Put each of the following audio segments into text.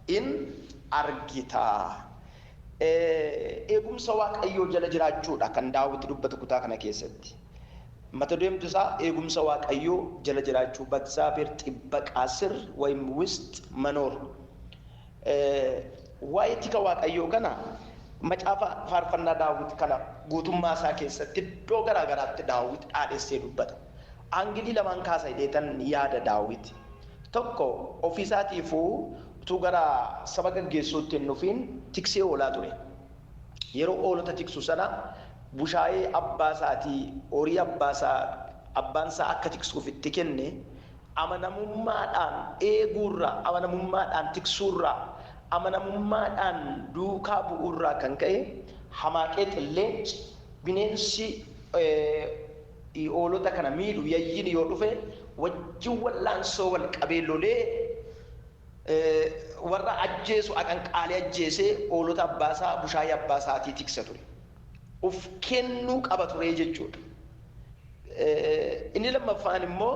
in argita. Eegumsa Waaqayyoo jala jiraachuudha kan Daawit dubbatu kutaa kana keessatti. Mata dureen isaa eegumsa Waaqayyoo jala jiraachuu በእግዚአብሔር ጥበቃ ስር ወይም ውስጥ መኖር. Waa'ee tika Waaqayyoo kana macaafa faarfannaa Daawit kana guutummaa isaa keessatti iddoo garaa garaatti Daawit dhaadhessee dubbata. Angle lamaan kaasa hidheetan yaada Daawit. Tokko ofiisaatiifuu utuu gara saba gaggeessuutti hin dhufiin tiksee oolaa ture. Yeroo oolota tiksu sana bushaayee abbaa isaatii, horii abbaa isaa abbaan isaa akka tiksuuf itti kenne amanamummaadhaan eeguurraa, amanamummaadhaan tiksuurraa, amanamummaadhaan duukaa bu'uurraa kan ka'e hamaaqee xilleenci bineensi hoolota kana miidhu yayyin yoo dhufe wajjin wallaansoo wal qabee lolee warra ajjeesu aqanqaalee ajjeesee hoolota abbaasaa, bushaayee abbaa isaatii tiksa ture. Uf kennuu qaba ture jechuudha. Inni lammaffaan immoo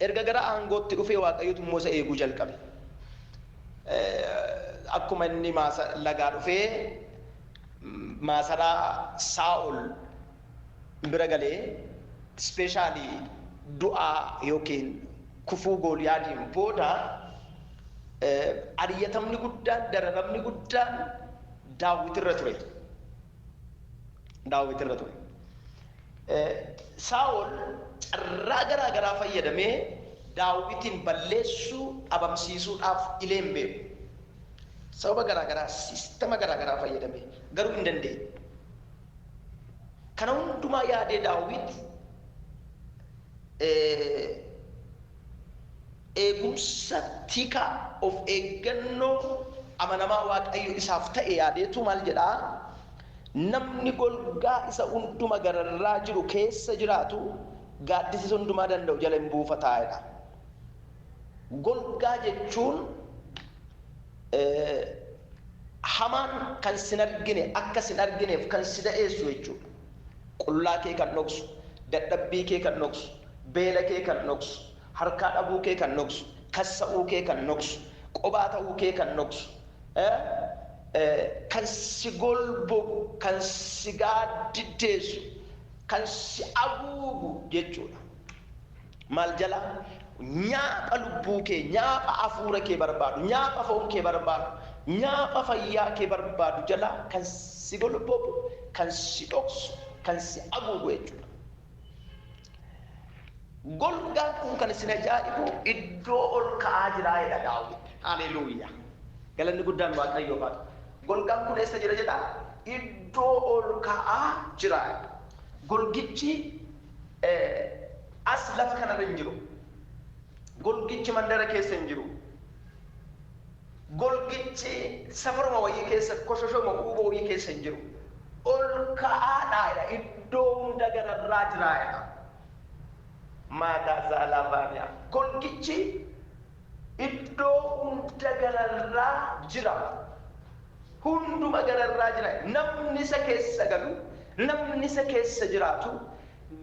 erga gara aangootti dhufee Waaqayyotu immoo isa eeguu jalqabe. Akkuma inni lagaa dhufee maasaraa Saa'ol bira galee, especially du'aa yookiin kufuu Gooliyaadiin booda, ariyatamni guddaan, dararamni guddaan Daawit irra ture. Daawit irra ture. Saa'ol carraa garaa garaa fayyadamee Daawitiin balleessuu, dhabamsiisuudhaaf ilee hin beeku. Sababa garaa garaa, system garaa garaa fayyadamee garuu hin dandeenye. Kana hundumaa yaadee Daawit eegumsa, tika, of eeggannoo amanamaa Waaqayyo isaaf ta'e yaadeetu maal jedhaa? Namni golgaa isa hunduma gararraa jiru keessa jiraatu gaaddisa isa hundumaa danda'u jala hin buufataa jedha. Golgaa jechuun hamaan kan sin argine, akka sin argineef kan si da'eessu jechuudha. Qullaa kee kan dhoksu, dadhabbii kee kan dhoksu, beela kee kan dhoksu, harkaa dhabuu kee kan dhoksu, kassa'uu kee kan dhoksu, qobaa ta'uu kee kan dhoksu, kan si golbobu, kan si gaaddiddeessu, kan si haguugu jechuudha. Maal jala? Nyaapha lubbuu kee, nyaapha hafuura kee barbaadu, nyaapha foon kee barbaadu, nyaapha fayyaa kee barbaadu jala kan si golbobu, kan si dhoksu, kan si haguugu jechuudha. Golgaan kun kan isin ajaa'ibu iddoo ol ka'aa jira jedha Daawit. Haleluuyaa. Galanni guddaan Waaqayyoof haa ta'u. Golgaan kun eessa jira jedha? Iddoo ol ka'aa jira. Golgichi as lafa kanarra hin jiru. Golgichi mandara keessa hin jiru. Golgichi safaruma wayii keessa, koshoshoma huuboo wayii keessa hin jiru. Ol ka'aadha jedha. Iddoo hunda gararraa jira jedha. Maataa Zaalaavaaniyaa. Golgichi iddoo hunda gararraa jira. Hunduma gararraa jira. Namni isa keessa galu, namni isa keessa jiraatu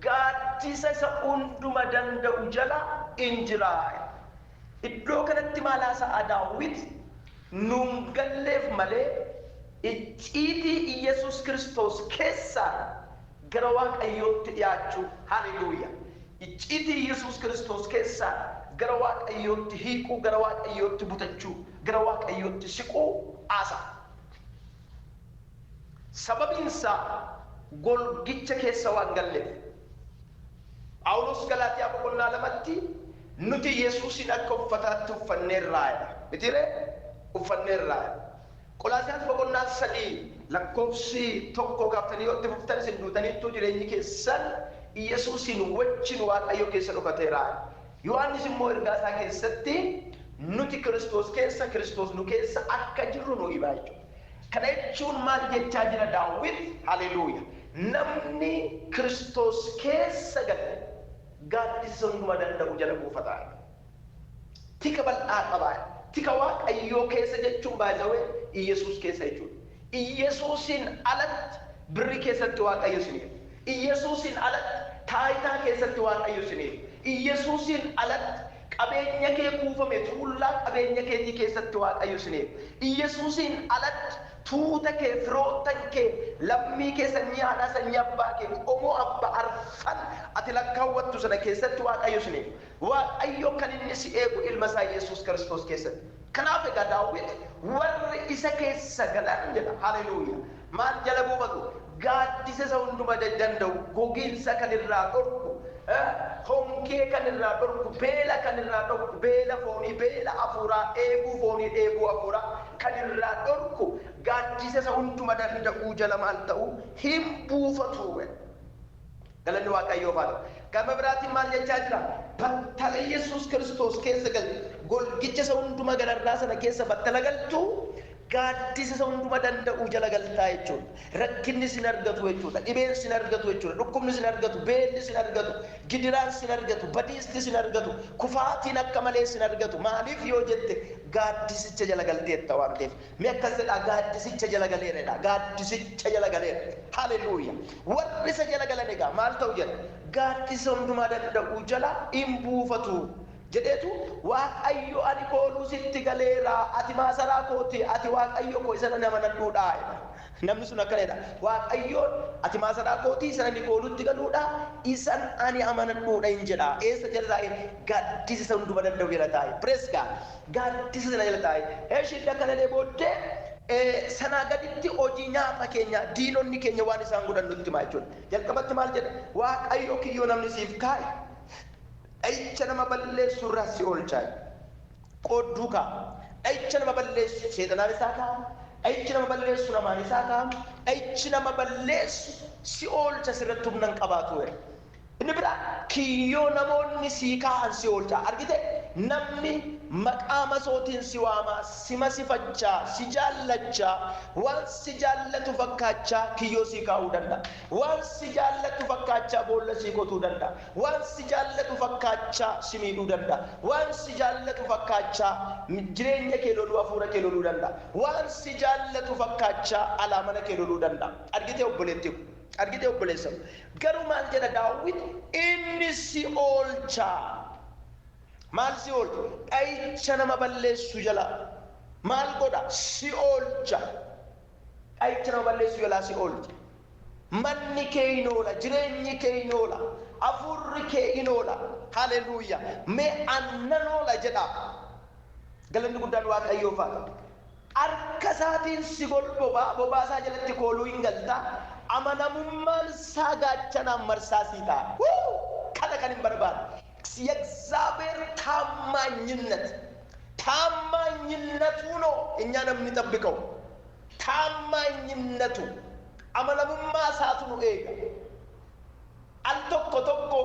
gaaddisa isa hunduma danda'u jala in jira. Iddoo kanatti maal haasa'a Daawit? Nuun galleef malee icciitii Iyyasuus Kiristoos keessaan gara Waaqayyootti dhiyaachuu. Haleluuyaa. Icciitii Iyyasuus Kiristoos keessaan gara Waaqayyootti hiiquu, gara Waaqayyootti butachuu, gara Waaqayyootti siquu haasa'a. Sababiin isaa golgicha keessa waan galleef. Phaawulos Galaatiyaa boqonnaa 2tti nuti Yesuusin akka uffataatti uffanneerraa jedha. Mitiiree? Uffanneerraa jedha. Qolaasiyaas boqonnaa 3 lakkoofsi 1 kaaftanii yoo itti fuftan, isin duutaniittuu, jireenyi keessan Yesuusin wajjin Waaqayyo keessa dhokateera. Yohaannis immoo ergaa isaa keessatti nuti Kiristoos keessa, Kiristoos nu keessa akka jirru nu hima jechuudha. Kana jechuun maal jechaa jira Daawit? Haleluuya. Namni Kiristoos keessa gale gaaddisa hunduma danda'u jala buufataa. Tika bal'aa qabaa. Tika Waaqayyoo keessa jechuun baay'ee Iyyasuus keessa jechuudha. Iyyasuusin alatti birri keessatti Waaqayyo isin eega. Iyyasuusin alatti taayitaa keessatti Waaqayyo isin eega. Iyyasuusin alatti Qabeenya kee kuufame tuullaa qabeenya keetii keessatti Waaqayyo sin eegu. Iyyasuusiin alatti tuuta kee, firoottan kee, lammii kee, sanyii haadhaa, sanyii abbaa kee, qomoo abbaa arfan ati lakkaawwattu sana keessatti Waaqayyo sin eegu. Waaqayyo kan inni si eegu ilma isaa Yesuus Kiristoos keessatti. Kanaaf egaa Daawit warri isa keessa galan jedha. Haleluuya. Maal jala buufatu? Gaaddisa isa hunduma danda'u, gogiinsa kan irraa dhorku, hongee kan irraa dhorku, beela kan irraa dhorku, beela foonii, beela hafuuraa, dheebuu foonii, dheebuu hafuuraa kan irraa dhorku, gaaddisa isa hunduma danda'uu jala maal ta'u? Hin buufatu. Galanni Waaqayyoof haa ta'u. Gama biraatiin maal jechaa jira? Battala Yesuus Kiristoos keessa galtu, golgicha isa hunduma gararraa sana keessa battala galtu, gaaddisa isa hunduma danda'uu jala galtaa jechuudha. Rakkinni sin argatu jechuudha. Dhibeen sin argatu jechuudha. Dhukkubni sin argatu, beelli sin argatu, gidiraan sin argatu, badiisti sin argatu, kufaatiin akka malee sin argatu. Maaliif yoo jette, gaaddisicha jala galteetta waan ta'eef. Mee akkas jedhaa, gaaddisicha jala galeera. Gaaddisicha jala galeera. Haleluuya. Warri isa jala galan egaa maal ta'u jedha? Gaaddisa hundumaa danda'uu jala hin buufatu jedheetu, Waaqayyo, ani kooluu sitti galeera, ati maasaraa kooti, ati Waaqayyo koo isa nama nadhuudha. Namni sun akkana jedha. Waaqayyoon, ati maasaraa kooti, isa ani kooluutti galuudha, isan ani amanadhuudha hin jedha. Eessa jala taa'e? Gaaddisa isa hunduma danda'u jala taa'e. Praise God. Gaaddisa sana jala taa'e. Eeshiin akkana jedhee booddee sanaa gaditti hojii nyaata keenya, diinonni keenya waan isaan godhan nutti himaa jechuudha. Jalqabatti maal jedha? Waaqayyo kiyyoo namni siif kaa'e, dha'icha nama balleessu irraa si oolchaa. Qoodduu kaa'a. Dha'icha nama balleessu seexanaan isaa kaa'a. Dha'ichi nama balleessu namaan isaa kaa'a. Dha'ichi nama balleessu si oolcha, sirratti humna hin qabaatu. Inni biraa kiyyoo namoonni sii kaa'an si oolcha. Argite, namni maqaa masootiin si waamaa, si masifachaa, si jaallachaa, waan si jaallatu fakkaachaa kiyyoo sii kaa'uu danda'a. Waan si jaallatu fakkaachaa boolla sii qotuu danda'a. Waan si jaallatu fakkaachaa si miidhuu danda'a. Waan si jaallatu fakkaachaa jireenya kee loluu, hafuura kee loluu danda'a. Waan si jaallatu fakkaachaa alaa mana kee loluu danda'a. Argite, obboleetti ko? Argite, obboleessa ko? Garuu maal jedha Daawit? Inni si oolchaa. Maal si oolcha? Dha'icha nama balleessu jalaa. Maal godha? Si oolcha. Dha'icha nama balleessu jalaa si oolcha. Manni kee hin oola, jireenyi kee hin oola, hafuurri kee hin oola. Haleluuya. Mee annan oola jedhaa. Galanni guddaan Waaqayyoof haa ta'u. Harka isaatiin si golbobaa, bobaa isaa jalatti kooluu hin galta. Amanamummaan isaa gaachanaan marsaa sii ta'a. Kana kan hin barbaadu. የእግዚአብሔር ታማኝነት፣ ታማኝነቱ ነው እኛን የሚጠብቀው። ታማኝነቱ amanamummaa isaatu nu eega. Al tokko tokko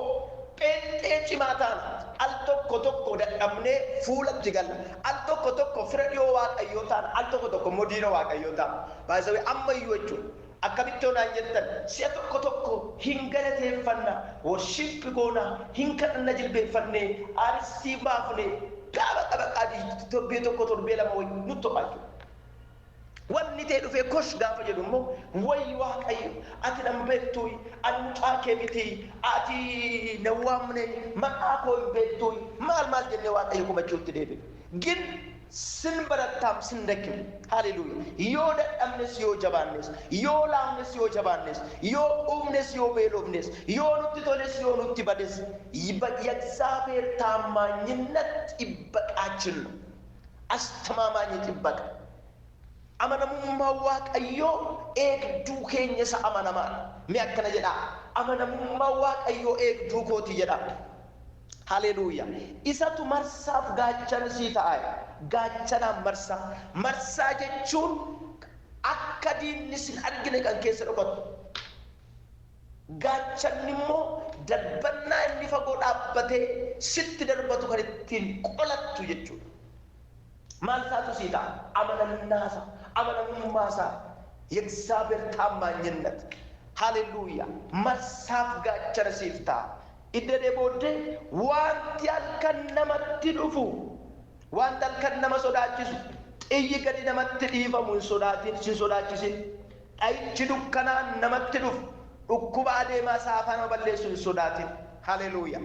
pheenxee cimaa taana, al tokko tokko dadhabnee fuulatti galla, al tokko tokko fira dhiyoo Waaqayyoo taana, al tokko tokko immoo diina Waaqayyoo taana. Baay'isawee ammayyuu jechuudha. Akkamitti onaan jettan, si'a tokko tokko hin galateeffanna, worship goona, hin kadhanna, jilbeeffannee aarsii baafne, gaafa qabaqaa torbee tokko, torbee 2 wayi nutti to'aa jechuudha. Wanni ta'e dhufee kosh gaafa jedhu immoo, wayi Waaqayyo, ati nan beektuuyi, ani mucaa kee miti, ati na waamne, maqaa koo hin beektuuyi, maal maal jennee Waaqayyo kumachuutti deebine. ግን ስንበረታም ስንደክም፣ ሃሌሉያ፣ yoo dadhabnes yoo jabaannes, yoo laafnes yoo jabaannes, yoo quufnes yoo beelofnes, yoo nutti toles yoo nutti bades, የእግዚአብሔር ታማኝነት ጥበቃችን ነው። አስተማማኝ ጥበቃ። Amanamummaa Waaqayyoo eegduu keenya isa amanamaadha. Mee akkana jedhaa, amanamummaa Waaqayyoo eegduu kooti jedha. Haleluuya. Isatu marsaaf gaachana sii ta'a. Gaachanaan marsaa. Marsaa jechuun akka diinni sin argine kan keessa dhokatu. Gaachanni immoo darbannaa inni fagoo dhaabbatee sitti darbatu kan ittiin qolattu jechuudha. Maal isaatu sii ta'a? Amanannaasaa, amanamummaasaa, የእግዚአብሔር ታማኝነት፣ ሃሌሉያ፣ marsaaf gaachana siif ta'a. Iddoo booddee wanti halkan namatti dhufu, wanti halkan nama sodaachisu, xiyyi gadi namatti dhiifamu hin sodaatin, sin sodaachisin. Dha'ichi dukkanaan namatti dhufu, dhukkuba adeemaa saafaa nama balleessu hin sodaatin. Haleluuya.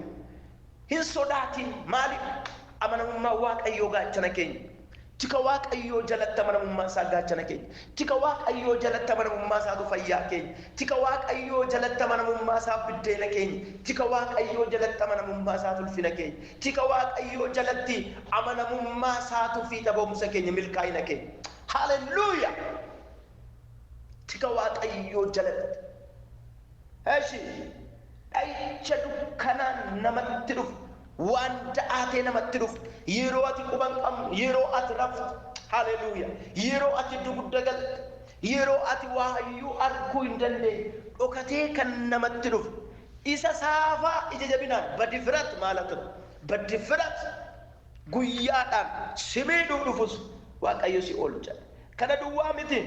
Hin sodaatin. Maaliif? Amanamummaa Waaqayyoo gaachana keenya. Tika Waaqayyoo jalatti amanamummaan isaa gaachana keenya. Tika Waaqayyoo jalatti amanamummaa isaatu fayyaa keenya. Tika Waaqayyoo jalatti amanamummaa isaa biddeena keenya. Tika Waaqayyoo jalatti amanamummaa isaatu ulfina keenya. Tika Waaqayyoo jalatti amanamummaa isaatu fiixa ba'umsa keenya, milkaa'ina keenya. Haleluuyaa! Tika Waaqayyoo jalatti. Eshi dha'icha dukkanaan namatti dhufu, waan da'aatee namatti dhufu, yeroo ati quba hin qabne, yeroo ati raftu, haleluuyaa, yeroo ati dugda galte, yeroo ati waayyuu arguu hin dandeenye, dhokatee kan namatti dhufu, isa saafaa ija jabinaan badifirat maalat no, badifirat guyyaadhaan si miidhuu dhufus Waaqayyo si oolcha. Kana duwwaa miti,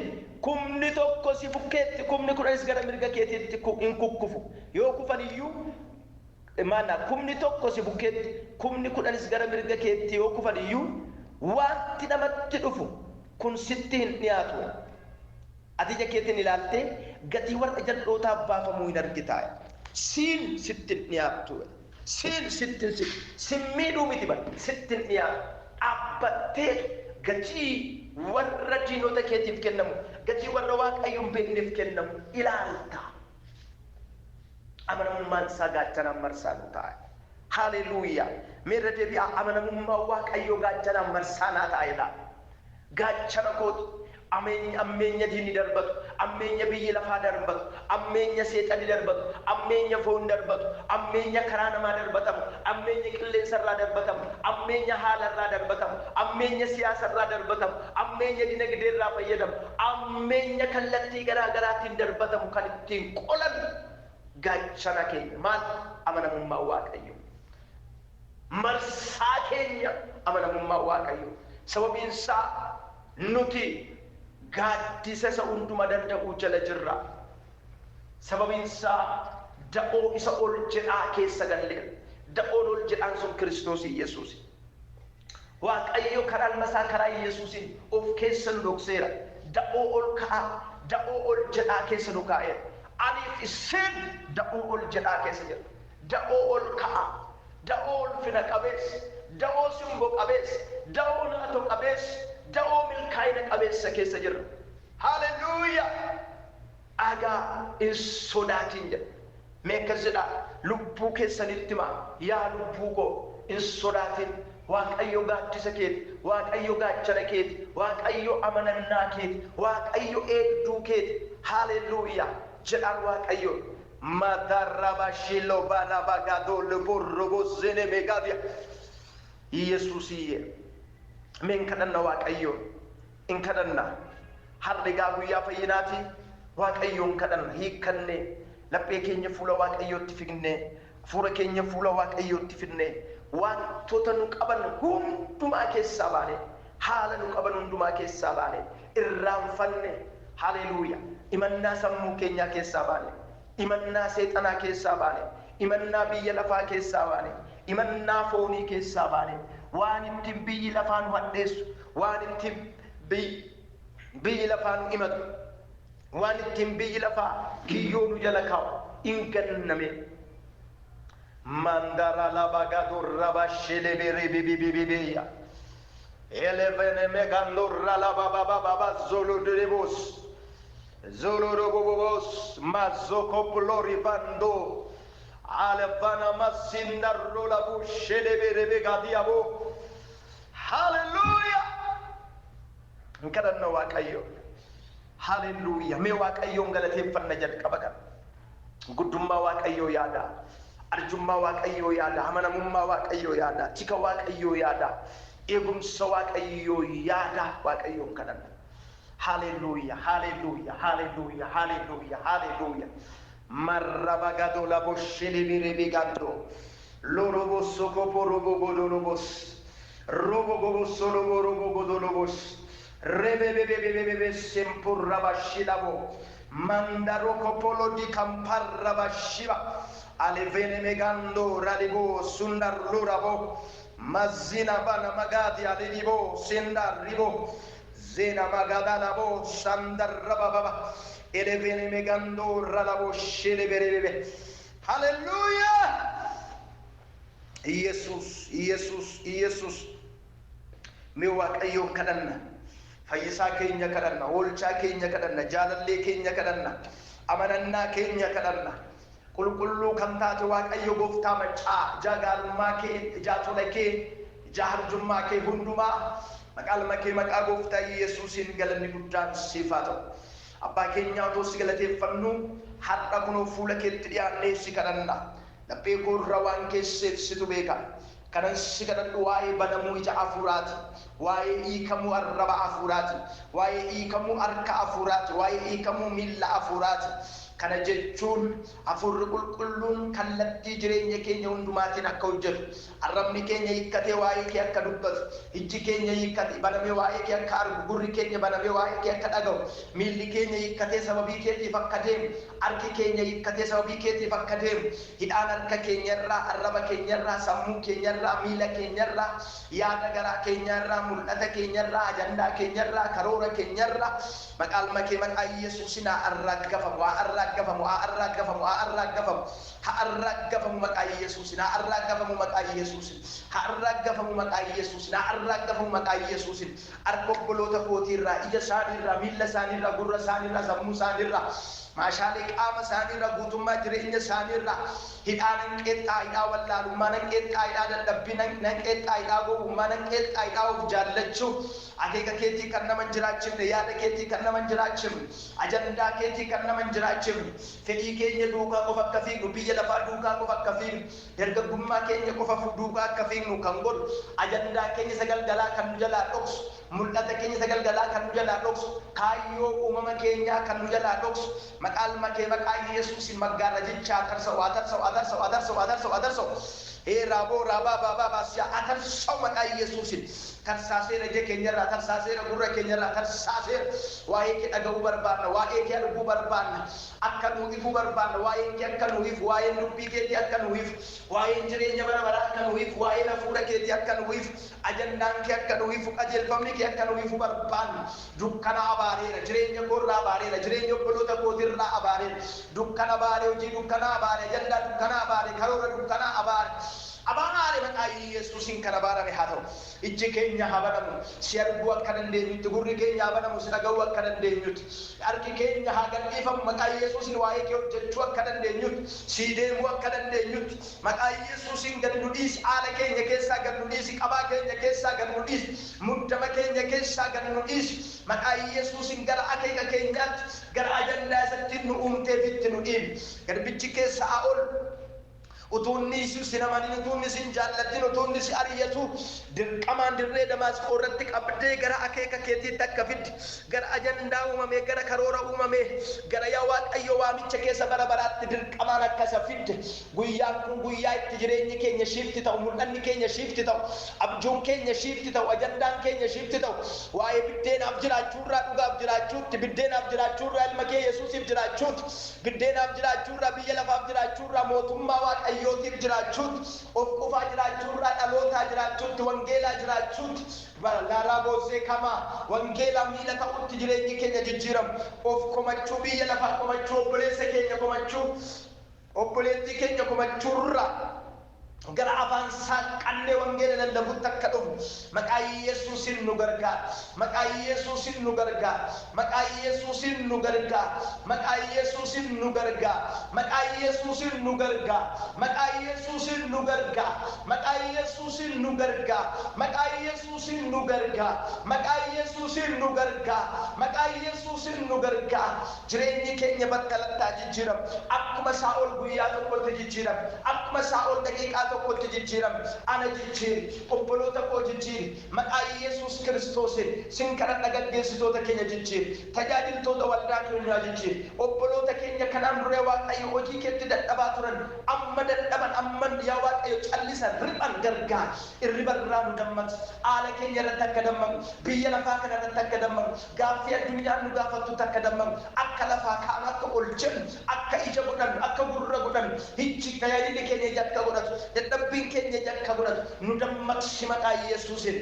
kumni tokko si bukkeetti, kumni kudhanis gara mirga keetiitti in kukkufu. Yoo kufan iyyuu, maana kumni tokko si bukkeetti, kumni kudhanis gara mirga keetti yoo kufan iyyuu, wanti namatti dhufu kun sitti hin dhiyaatu. Ati ija keetiin ilaaltee gatii warra jal'ootaaf baafamuu hin argita. Siin sitti hin dhiyaattu. Siin sitti hin siqu. Sin miidhuu miti bar, sitti hin dhiyaatu. Dhaabbatteetu gatii warra diinota keetiif kennamu, gatii warra Waaqayyo hin beekneef kennamu ilaalta. Amanamummaan isaa gaachanaan marsaa nu ta'a. Haleluuyaa! Mee irra deebi'aa, amanamummaan Waaqayyoo gaachanaan marsaa naa ta'a jedhaa. Gaachana kooti. Ammeenya diinni darbatu, ammeenya biyyi lafaa darbatu, ammeenya seexanni darbatu, ammeenya foon darbatu, ammeenya karaa namaa darbatamu, ammeenya qilleensa irraa darbatamu, ammeenya haala irraa darbatamu, ammeenya siyaasa irraa darbatamu, ammeenya dinagdee irraa fayyadamu, ammeenya kallattii garaa garaatiin darbatamu kan ittiin qolan gaachana keenya maal? Amanamummaa Waaqayyoo. Marsaa keenya amanamummaa Waaqayyoo. Sababiin isaa nuti gaaddisa isa hunduma danda'uu jala jirra. Sababiin isaa da'oo isa ol jedhaa keessa galleerra. Da'oon ol jedhaan sun Kiristoos Yesuusi. Waaqayyo karaa ilma isaa karaa Yesuusiin of keessa nu dhokseera. Da'oo ol ka'aa, da'oo ol jedhaa keessa nu kaa'eera. Aniif isin da'oo ol jedhaa keessa jira. Da'oo ol ka'aa, da'oo ulfina qabeessa, da'oo simbo qabeessa, da'oo naatoo qabeessa, da'oo milkaa'ina qabeessa keessa jirra. Haleluuyaa! Dhagaa hin sodaatin jedha. Mee akkas jedhaa lubbuu keessanitti himaa, yaa lubbuu koo hin sodaatin, Waaqayyo gaaddisa keeti, Waaqayyo gaachana keeti, Waaqayyo amanannaa keeti, Waaqayyo eegduu keeti. Haleluuyaa jedhaan Waaqayyo. Madarabashilo balabagado luburrubuzine megadia. Yesuusiyye. Mee hin kadhanna Waaqayyoon. In kadhanna. Har'a egaa guyyaa fayyinaati. Waaqayyoon kadhanna. Hiikkannee laphee keenya fuula Waaqayyootti fidnee, hafuura keenya fuula Waaqayyootti fidnee, wantoota nu qaban hundumaa keessaa baanee, haala nu qaban hundumaa keessaa baanee, irraanfanne, haleluuya, imannaa sammuu keenyaa keessaa baanee, imannaa seexanaa keessaa baanee, imannaa biyya lafaa keessaa baanee, imannaa foonii keessaa baanee, waan ittiin biyyi lafaa nu hadheessu, waan ittiin biyyi lafaa nu imatu, waan ittiin biyyi lafaa kiyyoo nu jala kaa'u in ganname. Mandara labagado rabasheleberibibibibiya. Elevene megandorra lababababa zolodrebos. Zolorobobos mazokoplorivando. Alevana masindarrolabu sheleberebegadiabo. Hallelujah! Hin kadhanna Waaqayyo. Haleluuyaa! Mee Waaqayyoon galateeffanna jalqaba kana. Guddummaa Waaqayyoo yaada. Arjummaa Waaqayyoo yaada. Amanamummaa Waaqayyoo yaada. Tika Waaqayyoo yaada. Eegumsa Waaqayyoo yaada. Waaqayyoon kadhanna. Haleluuyaa! Haleluuyaa! Haleluuyaa! Haleluuyaa! Haleluuyaa! Marrabagado labo sheleberebegando. Lorobo sokopo robo godolobos. Robo gobo solobo robo godolobos. Rebebebebebe sempurrabashilabo. Mandaroko polo di kamparrabashiba. Alevene megando ralibo sundarlurabo. Mazina bana magadi alelibo sendaribo. Zena magadalabo sandarrababa. Elevene megando ralabo sheleberebe. Hallelujah! Iyesuus, Iyesuus, Iyesuus. Mee Waaqayyoon kadhanna. Fayyisaa keenya kadhanna, oolchaa keenya kadhanna, jaalallee keenya kadhanna, amanannaa keenya kadhanna. Qulqulluu kan taate Waaqayyo gooftaa maccaa, ijaa gaarummaa kee, ijaa tola kee, ijaa arjummaa kee hundumaa maqaa ilma kee maqaa gooftaa Yesuusiin galanni guddaan siif haa ta'u. Abbaa keenyaa, otoo si galateeffannu har'a kunoo fuula keetti dhiyaannee si kadhanna. Laphee koo irra waan keesseef situ beeka. Kanan si kadhadhu waa'ee banamuu ija hafuuraati. Waa'ee hiikamuu arraba hafuuraati. Waa'ee hiikamuu harka hafuuraati. Waa'ee hiikamuu miilla hafuuraati. Kana jechuun hafuurri qulqulluun kallattii jireenya keenya hundumaatiin akka hojjetu. Arrabni keenya hiikkatee waa'ee kee akka dubbatu. Ijji keenya hiikkate banamee waa'ee kee akka argu. Gurri keenya banamee waa'ee kee akka dhaga'u. Miilli keenya hiikkatee sababii keetiif akka deemu. Harki keenya hiikkatee sababii keetiif akka deemu. Hidhaan harka keenyarraa, arraba keenyarraa, sammuu keenyarraa, miila keenyarraa, yaada garaa keenyarraa, mul'ata keenyarraa, ajandaa keenyarraa, karoora keenyarraa maqaa ilma kee maqaa Yesuusin haa arraaggafamu, haa arraaggafamu, haa arraaggafamu, haa arraaggafamu, haa arraaggafamu maqaa Yesuusin, haa arraaggafamu maqaa Yesuusin, haa arraaggafamu maqaa Yesuusin, haa arraaggafamu maqaa Yesuusin. Harka obboloota kootiirraa, ija isaaniirraa, miilla isaaniirraa, gurra isaaniirraa, sammuu isaaniirraa, maashaalee qaama isaaniirraa, guutummaa jireenya isaaniirraa hidhaa nan qeexxaa, hidhaa wallaalummaa nan qeexxaa, hidhaa dadhabbii nan qeexxaa, hidhaa gowwummaa nan qeexxaa, hidhaa of jaallachuu, akeeka keetii kan nama hin jiraachifne, yaada keetii kan nama hin jiraachifne, ajandaa keetii kan nama hin jiraachifne, fedhii keenya duukaa qofa akka fiignu, biyya lafaa duukaa qofa akka fiignu, dargaggummaa keenya qofa duukaa akka fiignu kan godhu, ajandaa keenya isa galgalaa kan nu jalaa dhoksu, mul'ata keenya isa galgalaa kan nu jalaa dhoksu, kaayyoo uumama keenyaa kan nu jalaa dhoksu, maqaa ilma kee maqaa Yesuusin maggaarrajichaa tarsa'u, haa tarsa'u, haa tarsa'u, haa tarsa'u, haa tarsa'u, haa tarsa'u. Hee raaboo raabaa baabaa baasiyaa haa tarsa'u maqaa Yesuusin. Tarsaaseera ija keenyarraa, tarsaaseera gurra keenyarraa, tarsaaseera. Waa'ee kee dhaga'uu barbaanna, waa'ee kee arguu barbaanna, akka nuu ifuu barbaanna, waa'een kee akka nuu ifu, waa'een dubbii keetii akka nuu ifu, waa'een jireenya bara baraa akka nuu ifu, waa'een hafuura keetii akka nuu ifu, ajandaan kee akka nuu ifu, qajeelfamni kee akka nuu ifu barbaanna. Dukkana abaareera, jireenya koorraa abaareera, jireenya obboloota kootirraa abaareera. Dukkana abaare, hojii dukkanaa abaare, ajandaa dukkanaa abaare, karoora dukkanaa abaare. Abaare maqaa Yesuusiin kan abaarame haa ta'u. Ijji keenya haa banamu, si arguu akka dandeenyutti, gurri keenya haa banamu, si dhaga'uu akka dandeenyutti. Harki keenya haa gadhiifamu maqaa Yesuusiin waa'ee kee hojjechuu akka dandeenyutti, sii deemuu akka dandeenyutti. Maqaa Yesuusiin gad nu dhiisi, haala keenya keessaa gad nu dhiisi, qabaa keenya keessaa gad nu dhiisi, muddama keenya keessaa gad nu dhiisi. Maqaa Yesuusiin gara akeeka keenyaatti, gara ajandaa isatti nu uumteefitti nu dhiibi. Garbichi keessa haa ol utuu inni si namanin, utuu inni si hin jaallatin, utuu inni si ari'atu, dirqamaan dirree Damaasqoo irratti qabdee gara akeeka keetiitti akka fidde, gara ajandaa uumamee, gara karoora uumamee, gara yaa Waaqayyo waamicha keessa bara baraatti dirqamaan akka isa fidde, guyyaan kun guyyaa itti jireenyi keenya shift ta'u, mul'anni keenya shift ta'u, abjuun keenya shift ta'u, ajandaan keenya shift ta'u, waa'ee biddeenaaf jiraachuurraa dhugaaf jiraachuutti, biddeenaaf jiraachuurraa ilma kee Yesuusiif jiraachuutti, biddeenaaf jiraachuurraa biyya lafaaf jiraachuurraa mootummaa Waaqayyootiif jiraachuutti, of qofaa jiraachuurraa dhalootaa jiraachuutti, wangeelaa jiraachuutti, laaraa boosee kamaa wangeelaa miila ta'utti jireenyi keenya jijjiiramu. Of komachuu, biyya lafaa komachuu, obboleessa keenya komachuu, obboleettii keenya komachuurraa gara afaan saaqannee wangeela lallabuutti akka dhufnu maqaa Yesuusin nu gargaara. Maqaa Yesuusin nu gargaara. Maqaa Yesuusin nu gargaara. Maqaa Yesuusin nu gargaara. Maqaa Yesuusin nu gargaara. Maqaa Yesuusin nu gargaara. Maqaa Yesuusin nu gargaara. Maqaa Yesuusin nu gargaara. Maqaa Yesuusin nu gargaara. Maqaa Yesuusin nu gargaara. Jireenyi keenya battalatti jijjiiramu. Akkuma Saa'ol guyyaa tokkotti jijjiirame. Akkuma Saa'ol daqiiqaa tokkotti jijjiirame. Ana jijjiiri. Obboloota koo jijjiiri. Maqaa Yesuus Kiristoosiin sin kadhadha, gaggeessitoota keenya jijjiiri. Tajaajiltoota waldaa keenyaa jijjiiri. Obboloota keenya kanaan dura, Waaqayyo, hojii keetti dadhabaa turan, amma dadhaban, amma yaa Waaqayyo callisan, riphan gargaara. Irriba irraa nu dammaqsi. Haala keenya irratti akka dammaqnu, biyya lafaa kana irratti akka dammaqnu, gaaffii addunyaan nu gaafattutti akka dammaqnu, akka lafaa kaanu, akka ol jennu, akka ija godhannu, akka gurra godhannu, ijji tajaajilli keenya ija akka godhatu, dadhabbiin keenya ija akka godhatu nu dammaqsi maqaa Yesuusiin.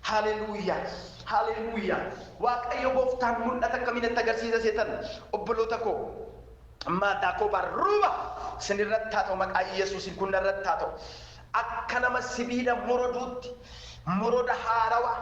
Haleluuyaa! Haleluuyaa! Waaqayyo gooftaan mul'ata akkamiin natti agarsiisa seetan, obboloota koo? Maataa barruuba isinirratti haa ta'u, maqaa Yesuusiin kun irratti haa ta'u. Akka nama sibiila moroduutti moroda haarawaa,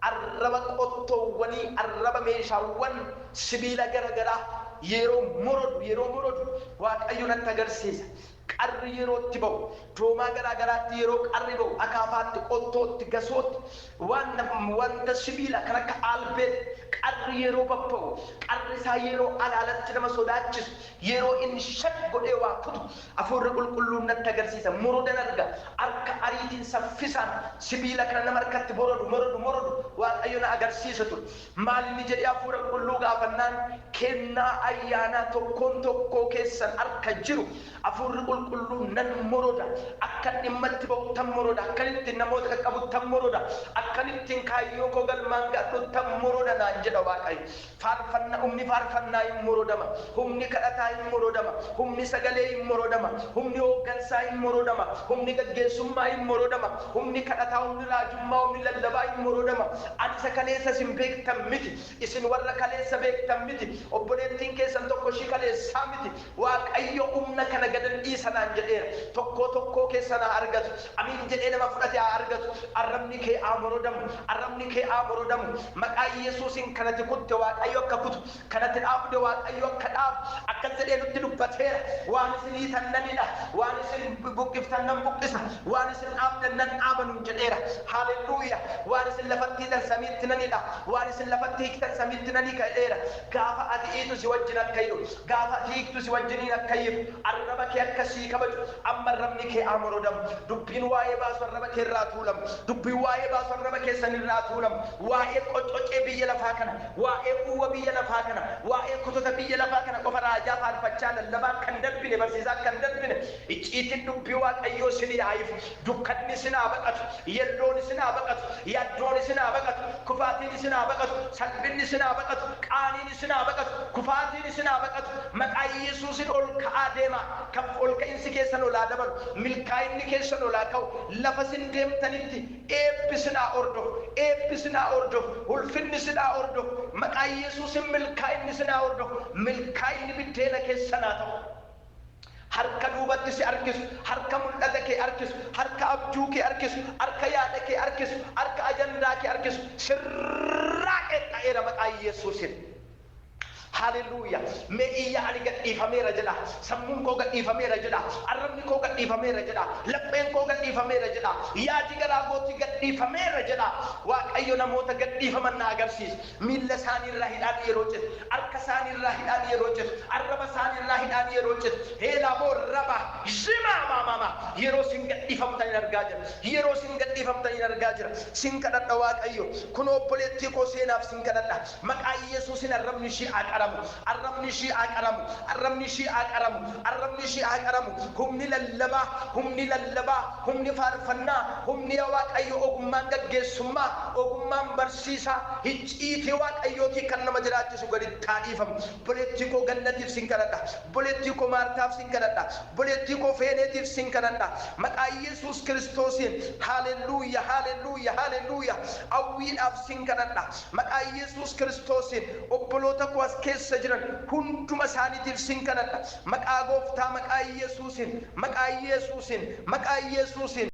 arraba qottoowwanii, arraba meeshaawwan sibiila garagaraa yeroo morodu Waaqayyo natti agarsiisa. Qarri yeroo itti ba'u, doomaa garaa garaatti yeroo qarri ba'u, akaafaatti, qottootti, gasootti, waan wanta sibiila kan akka aalbeetti qarri yeroo babba'u, qarri isaa yeroo alaalatti nama sodaachisu, yeroo inni shak godhee waa kutu, Hafuurri Qulqulluun natti agarsiisa. Morodan arga. Harka ariitiin saffisaan sibiila kana nama harkatti morodu, morodu, morodu Waaqayyo na agarsiisa ture. Maal inni jedhee Hafuura Qulqulluu gaafannaan, kennaa ayyaanaa tokkoon tokkoo keessan harka jiru Hafuurri Qulqulluun nan moroda. Akkan dhimma itti ba'uttan moroda. Akkan ittiin namoota qaqqabuttan moroda. Akkan ittiin kaayyoo koo galmaan ga'adhuttan moroda naan jedha Waaqayyo. Faarfanna, humni faarfannaa hin morodama. Humni kadhataa hin morodama. Humni sagalee hin morodama. Humni hooggansaa hin morodama. Humni gaggeessummaa hin morodama. Humni kadhataa, humni raajummaa, humni lallabaa hin morodama. Ani isa kaleessa isin beektan miti. Isin warra kaleessa beektan miti. Obboleettiin keessan tokko ishii kaleessaa miti. Waaqayyo humna kana gadan dhiisa naan jedheera. Tokkoo tokkoo keessan haa argatu. Amiin jedhee nama fudhate haa argatu. Arrabni kee haa morodamu. Arrabni kee haa morodamu. Maqaa Yesuusiin kanatti kutte Waaqayyo akka kutu. Kanatti dhaabde Waaqayyo akka dhaabu. Akkas jedhee nutti dubbateera. Waan isin hiitan nan hidha. Waan isin buqqiftan nan buqqisa. Waan isin dhaabdan nan dhaaba nuun jedheera. Haalelluuyaa. Waan isin lafatti hidhan samiitti nan hidha. Waan isin lafatti hiiktan samiitti nan hiika jedheera. Gaafa ati hiitu si wajjin akka hidhu. Gaafa ati hiiktu si wajjiniin akka hiiku. Arraba kee akka sii kabaju. Amma arrabni kee haa morodamu. Dubbiin waa'ee baasu arraba kee irraa tuulamu. Dubbiin waa'ee baasu arraba keessan irraa tuulamu. Waa'ee qoccocee biyya lafaa kana, waa'ee uwwa biyya lafaa kana, waa'ee kotota biyya lafaa kana qofa raajaa, faarfachaa, lallabaa kan darbine, barsiisaa kan darbine, icciitiin dubbii Waaqayyoo isin yaa'ifu. Dukkanni isin haa baqatu. Yelloon isin haa baqatu. Yaddoon isin haa baqatu. Kufaatiin isin haa baqatu. Salphinni isin haa baqatu. Qaaniin isin haa baqatu. Kufaatiin isin haa baqatu. Maqaa Yesuusin ol ka'aa deemaa. Kan ol ka'insi keessan ol haa dabalu. Milkaa'inni keessan ol haa ka'u. Lafa isin deemtanitti eebbi isin haa hordofu. Eebbi isin haa hordofu. Ulfinni isin haa hordofu. Maqaa Yesuusin milkaa'inni isin haa hordofu. Milkaa'inni biddeena keessan haa ta'u. Harka duubatti si harkisu, harka mul'ata kee harkisu, harka abjuu kee harkisu, harka yaada kee harkisu, harka ajandaa kee harkisu sirraa qeexxa'eera maqaa Yesuusin. Haleluuyaa. Mee iyya, "Ani gadhiifameera" jedha. Sammuun koo gadhiifameera jedha. Arrabni koo gadhiifameera jedha. Lapheen koo gadhiifameera jedha. Yaadi garaa kootii gadhiifameera jedha. Waaqayyo namoota gadhiifaman na agarsiisa. Miilla isaaniirraa hidhaan yeroo citu, harka isaaniirraa hidhaan yeroo citu, arraba isaaniirraa hidhaan yeroo citu, heelaa moo raba shimaa maamama, yeroo isin gadhiifamtan argaa jira. Yeroo isin gadhiifamtan argaa jira. Sin kadhadha, Waaqayyo. Kun obboleettii koo seenaaf sin kadhadha. Maqaa Yesuusin arrabni ishii haa qaramu. Arrabni ishii haa qaramu. Arrabni ishii haa qaramu. Arrabni ishii haa qaramu. Humni lallabaa, humni lallabaa, humni faarfannaa, humni yaa Waaqayyo ogummaan gaggeessummaa, ogummaan barsiisaa, icciitii Waaqayyootii kan nama jiraachisu gadi haa dhiifamu. Obboleettii koo Gannatiif sin kadhadha. Obboleettii koo Maartaaf sin kadhadha. Obboleettii koo Feeneetiif sin kadhadha. Maqaa Yesuus Kiristoosiin, haalelluuya, haalelluuya, haalelluuya. Hawwiidhaaf sin kadhadha. Maqaa Yesuus Kiristoosiin obboloota koo as keessa jiran hunduma isaaniitiif sin kadhadha. Maqaa Gooftaa, maqaa Yesuusiin, maqaa Yesuusiin, maqaa Yesuusiin.